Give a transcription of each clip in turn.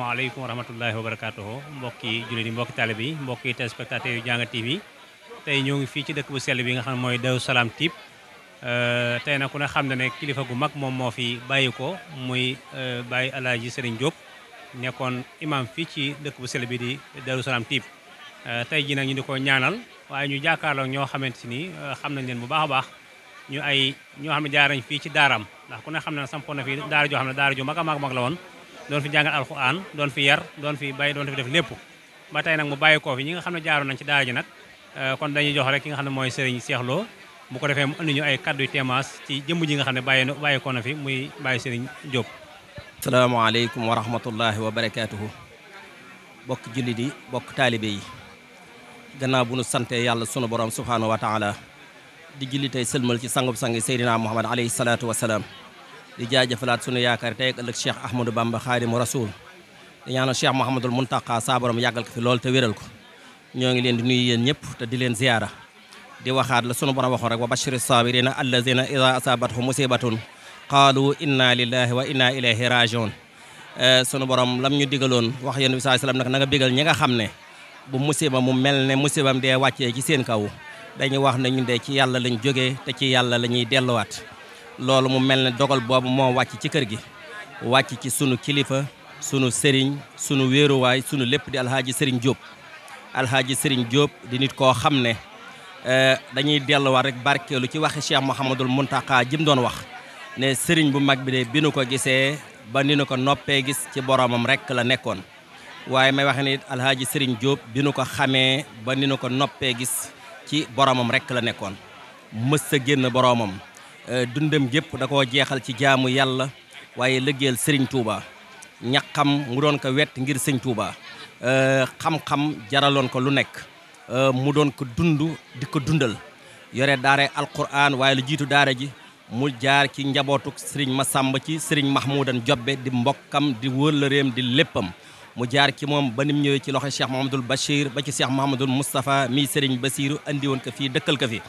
asalaamaaleykum wa rahmatullahi wa barakaatuhu mbokki jullit yi mbokki taalibe yi mbokki téléspectateurs yu Jàngat TV tey ñoo ngi fii ci dëkk bu sell bi nga xam ne mooy Daaru Salaam Typ tey nag ku ne xam na ne kilifa gu mag moom moo fi bàyyi ko muy Baye Alaaji Serigne Diop nekkoon imam fii ci dëkk bu sell bi di Daaru Salaam Typ tey ji nag ñu di ko ñaanal waaye ñu jàkkaarloo ñoo xamante ni xam nañ leen bu baax a baax ñoo xam ne jaar nañ fii ci daaraam ndax ku ne xam ne sampoon na fi daara joo xam ne daara ju mag a mag la woon doon fi jàngal alxuraan doon fi yar doon fi bay doon fi def lépp ba tey nag mu bàyyi koo fi ñi nga xam ne jaaroon nañ ci daara ji nag kon dañuy jox rek ki nga xam ne mooy Serigne Cheikh Lo bu ko defee mu andi ñu ay kaddu yu témoins ci jëmm ji nga xam ne bàyyi ko na fi muy Baye Serigne Diop. asalaamaaleykum wa rahmatullahi wa barakaatuhu bokk jullit yi bokk taalibe yi gannaaw bu nu sante yàlla sunu borom subhaanahu wa taala di julli tey sëlmal ci sangub sangi Seydina Muhammad alayhi salaatu wa salaam di jaajëfalaat sunu yaakaar tey ak ëllëg Cheikh Ahmadou Bamba Xaadimu Rasuul di ñaanal Cheikh Mouhamadul Muntaqa saa borom yàggal ko fi lool te wéral ko ñoo ngi leen di nuyu yéen ñëpp te di leen ziyaara di waxaat la sunu borom waxoon rek wa bashiri saabirina allazina ida asabathum musibatun qaalu inna lillahi wa inna ilayhi rajiun sunu borom lam ñu digaloon wax yéen bi sallam nag na nga bégal ñi nga xam ne bu musiba mu mel ne musibam dee wàccee ci seen kaw dañuy wax ne ñun de ci yàlla lañ jógee te ci yàlla la ñuy delluwaat loolu mu mel ne dogal boobu moo wàcc ci kër gi wàcc ci sunu kilifa sunu sëriñ sunu wéeruwaay sunu lépp di alhaaji sëriñ Diop alhaaji sëriñ Diop di nit koo xam ne dañuy delluwaat rek barkeelu ci waxi Cheikh Mouhamadul Muntaqa jim doon wax ne sëriñ bu mag bi de bi nu ko gisee ba ni nu ko noppee gis ci boromam rek la nekkoon waaye may waxe ne alhaaji sëriñ Diop bi nu ko xamee ba ni nu ko noppee gis ci boromam rek la nekkoon mës a génn boromam dundam gépp da koo jeexal ci jaamu yàlla waaye liggéeyal sëriñ Touba ñaqam mu doon ko wett ngir sëñ Touba xam-xam jaraloon ko lu nekk mu doon ko dund di ko dundal yore daare alquran waaye lu jiitu daara ji mu jaar ci njabootuk sëriñ Massamba ci sëriñ Mahmoudan Jobbe di mbokkam di wëllëreem di léppam mu jaar ci moom ba nim ñëwee ci loxo Cheikh Mouhamadoul Bachir ba ci Cheikh Mouhamadoul Moustapha mii sëriñ Basiru andi woon ko fii dëkkal ko fi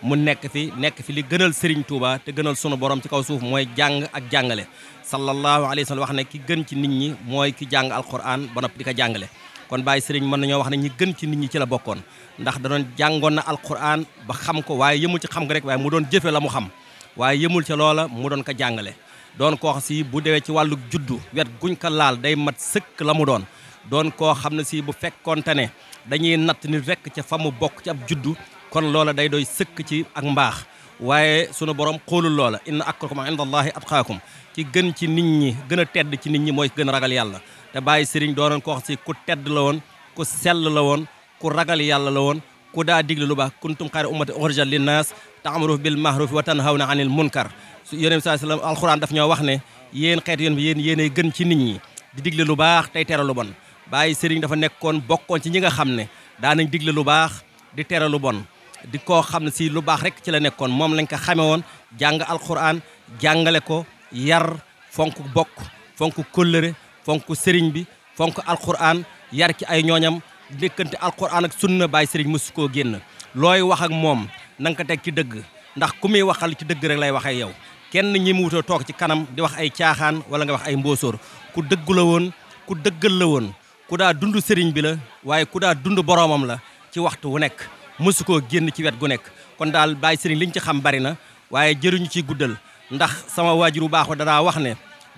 mu nekk fi li gënal Serigne Touba te gënal sunu borom ci kaw suuf mooy jàng ak jàngale sallallahu alayhi wa sallam wax ne ki gën ci nit ñi mooy ki jàng alquran ba noppi di ko jàngale kon Baye Serigne mën nañoo wax ne ñi gën ci nit ñi ci la bokkoon ndax da doon jàngoon na alquran ba xam ko waaye yëmul ci xam nga rek waaye mu doon jëfe la mu xam waaye yëmul ca loola mu doon ko jàngale doon koo xam si bu dewee ci wàllu juddu wet guñ ko laal day mat sëkk la mu doon koo xam ne si bu fekkoonte ne dañuy natt ni rekk ca fa mu bokk ci ab juddu kon loola day doy sëkk ci ak mbaax waaye sunu borom xoolul loola inna akramakum indallahi atqaakum ki gën ci nit ñi gën a tedd ci nit ñi mooy gën a ragal yàlla te Baye Serigne doonoon ko wax si ku tedd la woon ku sell la woon ku ragal yàlla la woon ku daa digle lu baax kuntum xayra ummati uxrijat linnaas ta'muru bil ma'ruf wa tanhawna anil munkar yonent bi sallallahu alayhi wasallam alxuraan daf ñoo wax ne yéen xeetu yéen bi yéenay gën ci nit ñi di digle lu baax tey tere lu bon Baye Serigne dafa nekkoon bokkoon ci ñi nga xam ne daanañ digle lu baax di tere lu bon di koo xam ne si lu baax rek ci la nekkoon moom lañ ko xame woon jàng alquran jàngale ko yar fonk bokk fonk kóllëre fonk sëriñ bi fonk alquran yar ci ay ñooñam nekkante alquran ak sunna Baye Serigne mësu koo génn looy wax ak moom na nga ko teg ci dëgg ndax ku muy waxal ci dëgg rek lay waxee yow kenn ñi mu wutoo toog ci kanam di wax ay caaxaan wala nga wax ay mbóosóor ku dëggu la woon ku dëggal la woon ku daa dund sëriñ bi la waaye ku daa dund boroomam la ci waxtu wu nekk mësu koo génn ci wet gu nekk kon daal Baye Serigne liñ ci xam bari na waaye jëruñu ciy guddal ndax sama waajur bu baax wa danaa wax ne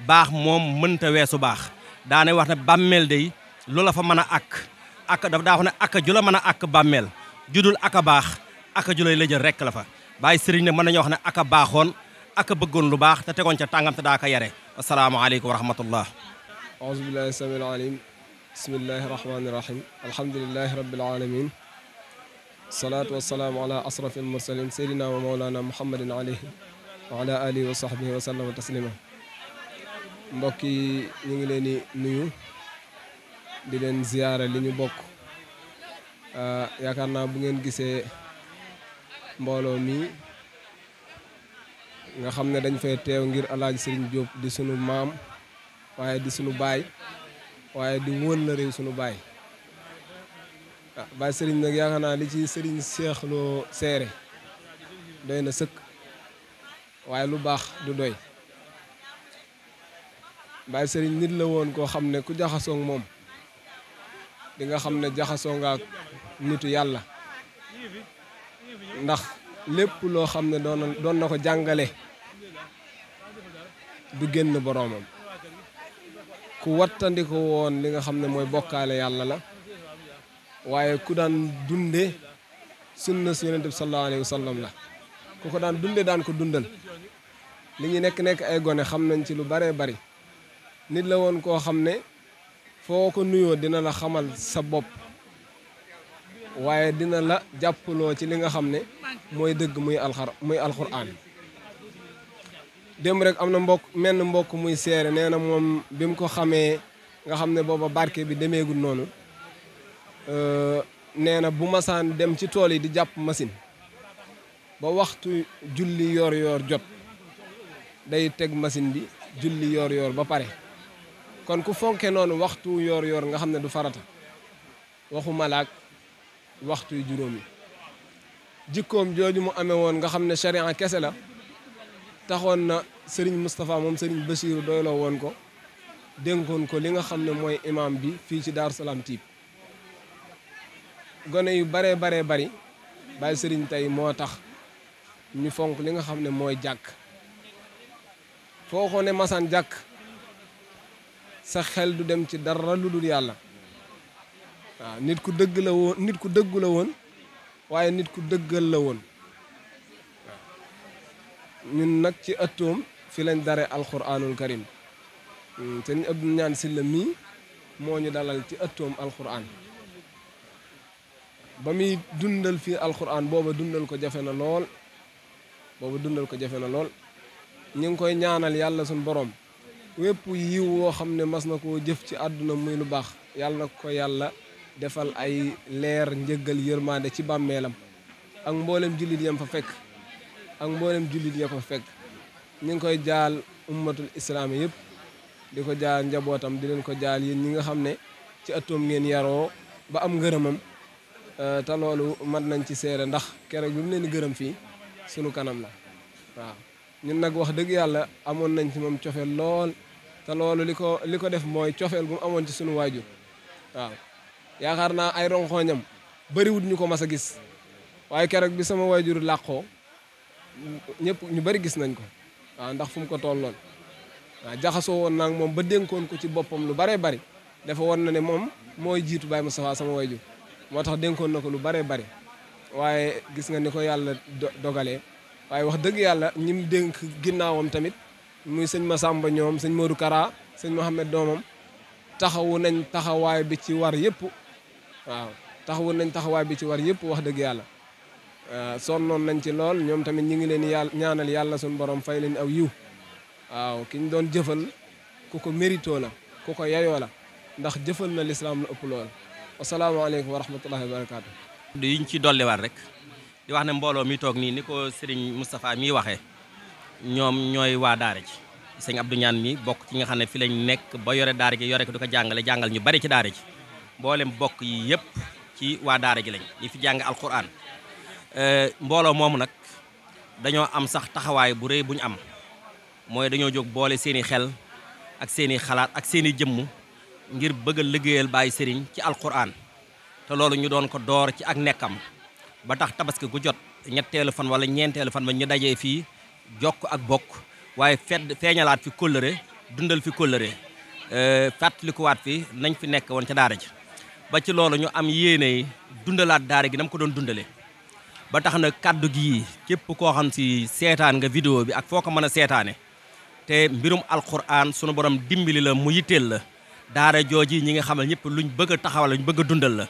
baax moom mënta weesu baax daane wax ne bàmmeel day lu la fa mën a ak daf daa wax ne aka ju la mën a ak bàmmeel judul aka baax aka ju lay la jël rekk la fa Baye Serigne ne mën nañoo wax ne aka baaxoon aka bëggoon lu baax te tegoon ca tàngam te daa ko yare asalaamaaleykum wa rahmatullah aouzu billahi samil alim bismillahi rahmani rahim alhamdulilahi rabbil alamin salaatu wasalaamu ala asrafil mursalin seydina wa maulana muhammadin alayhi wa ala alihi wa sahbihi wa sallama taslima mbokk yi ñu ngi leen di nuyu di leen ziyaara li ñu bokk yaakaar naa bu ngeen gisee mbooloo mi nga xam ne dañ fay teew ngir alaaji Serigne Diop di sunu maam waaye di sunu baay waaye di wóol la réew sunu baay Baye Serigne nag yaakaar naa li ci Serigne Cheikh Lo seere doy na sëkk waaye lu baax du doy Baye Serigne nit la woon koo xam ne ku jaxasoo ak moom di nga xam ne jaxasoo nga ak nitu yàlla ndax lépp loo xam ne doon na ko jàngale du génn boroomam ku wattandiko woon li nga xam ne mooy bokkaale yàlla la waaye ku daan dunde sunna su Yonent bi sallallahu alayhi wa sallam la ku ko daan dunde daan ko dundal li ñu nekk ay gone xam nañ ci lu baree bari nit la woon koo xam ne foo ko nuyoo dina la xamal sa bopp waaye dina la jàppaloo ci li nga xam ne mooy dëgg muy alxuraan démb rek am na menn mbokk muy seere nee na moom bi mu ko xamee nga xam ne booba barke bi demeegul noonu nee na bu masaan dem ci tool yi di jàpp machine ba waxtu julli yor jot day teg machine bi julli yor ba pare kon ku fonke noonu waxtu yor nga xam ne du farata waxu malaak waxtu yu juróomi jikkoom jooju mu amee woon nga xam ne sharia kese la taxoon na Serigne Moustapha moom Serigne Bassirou doyloo woon ko dénkoon ko li nga xam ne mooy imam bi fii ci Darou Salam Typ gone yu baree bari Baye Serigne tey moo tax ñu fonk li nga xam ne mooy jàkk foo ko ne masaan jàkk sa xel du dem ci dara lu dul yàlla waaw nit ku dëgg la woon nit ku dëggu la woon waaye nit ku dëggal la woon waaw ñun nag ci ëttoom fi lañ dare alquranul karim sëñ Abdou Ñaan Silla mii moo ñu dalal ci ëttoom alquran ba muy dundal fii alquran booba dundal ko jafe na lool ñu ngi koy ñaanal yàlla suñ borom wépp yiw woo xam ne mas na koo jëf ci àdduna muy lu baax yàlla na ko yàlla defal ay leer njëggal yërmande ci bàmmeelam ak mboolem jullit yam fa fekk ñu ngi koy jaal ummatul islaami yëpp di ko jaal njabootam di leen ko jaal yéen ñi nga xam ne ci atoom ngeen yaroo ba am ngërëmam te loolu mat nañ ci seere ndax keroog bi mu leen di gërëm fii sunu kanam la waaw ñun nag wax dëgg yàlla amoon nañ ci moom cofeel lool te loolu li ko def mooy cofeel gu mu amoon ci sunu waajur waaw yaakaar naa ay ronxooñam bëriwut ñu ko mas a gis waaye keroog bi sama waajur làqoo ñu bëri gis nañ ko waaw ndax fu mu ko tolloon waaw jaxasoo woon naag moom ba dénkoon ko ci boppam lu baree bari dafa woon na ne moom mooy jiitu Baye Moustapha sama waajur moo tax dénkoon na ko lu baree bari waaye gis nga ni ko yàlla dogalee waaye wax dëgg yàlla ñim dénk ginnaawam tamit muy sëñ Massamba ñoom sëñ Modou Kara sëñ Mohamed doomam taxawu nañ taxawaay bi ci war yëpp waaw wax dëgg yàlla sonnoon nañ ci lool ñoom tamit ñi ngi leen ñaanal yàlla suñu borom fay leen aw yiw waaw ki ñu doon jëfal ku ko mérito la ku ko yayoo la ndax jëfal na lislaam la ëpp lool asalaamaaleykum wa rahmatullahi wa barakaatu. yiñ ci dolliwaat rek di wax ne mbooloo mi toog nii ni ko Serigne Moustapha mii waxee ñoom ñooy waa daara ji sëñ Abdou Ñaan mi bokk ci nga xam ne fi lañ nekk ba yore daara ji yore ko du ko jàngal ñu bari ci daara ji mboolem bokk yi yëpp ci waa daara ji lañ ñi fi jàng alquran mbooloo moomu nag dañoo am sax taxawaay bu rëy bu ñu am mooy dañoo jóg boole seeni xel ak seeni xalaat ak seeni jëmm ngir bëgg a liggéeyal Baye Serigne ci alquran te loolu ñu doon ko door ci ak nekkam ba tax tabaski gu jot ñetteelu fan wala ñeenteelu fan ba ñu dajee fii jokk ak bokk waaye feeñalaat fi kóllëre dundal fi kóllëre fàttalikuwaat fi nañ fi nekk woon ca daara ji ba ci loolu ñu am yéene dundalaat daara gi nam ko doon dundale ba tax na kàddu gi képp koo xam si seetaan nga vidéo bi ak foo ko mën a seetaane te mbirum alquran sunu borom dimbali la mu yitteel la daara jooji ñi nga xamal ñëpp luñ bëgg a taxawal luñ bëgg a dundal la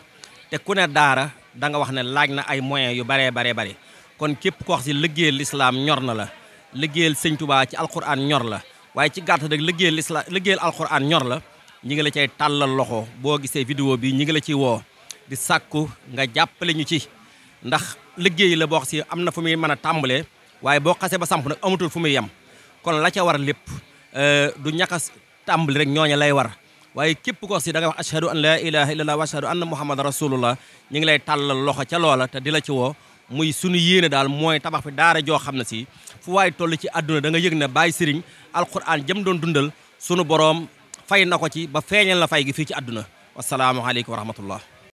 te ku ne daara da nga wax ne laaj na ay moyens yu baree bari kon képp koo xam si liggéeyal lislaam ñor na la liggéeyal sëñ Tuubaa ci alquran ñor la waaye ci gàtt rek liggéeyal alquran ñor la ñi ngi la cay tàllal loxo boo gisee vidéo bi ñi ngi la ciy woo di sàkku nga jàppale ñu ci ndax liggéey la boo xam si am na fu muy mën a tàmbalee waaye boo xasee ba samp nag amatul fu muy yem kon la ca war lépp du ñakas tàmbali rek ñooña lay war waaye képp ko si da nga wax ashhadu an la ilaha illallah wa ashhadu anna muhammadan rasulullah ñi ngi lay tàllal loxo ca loola te di la ci woo muy sunu yéene daal mooy tabax fi daara joo xam ne si fu waay toll ci àdduna da nga yëg ne Baye Serigne alquran jëm doon dundal sunu boroom fay na ko ci ba feeñal na fay gi fii ci àdduna wasalaamu aleykum wa rahmatullah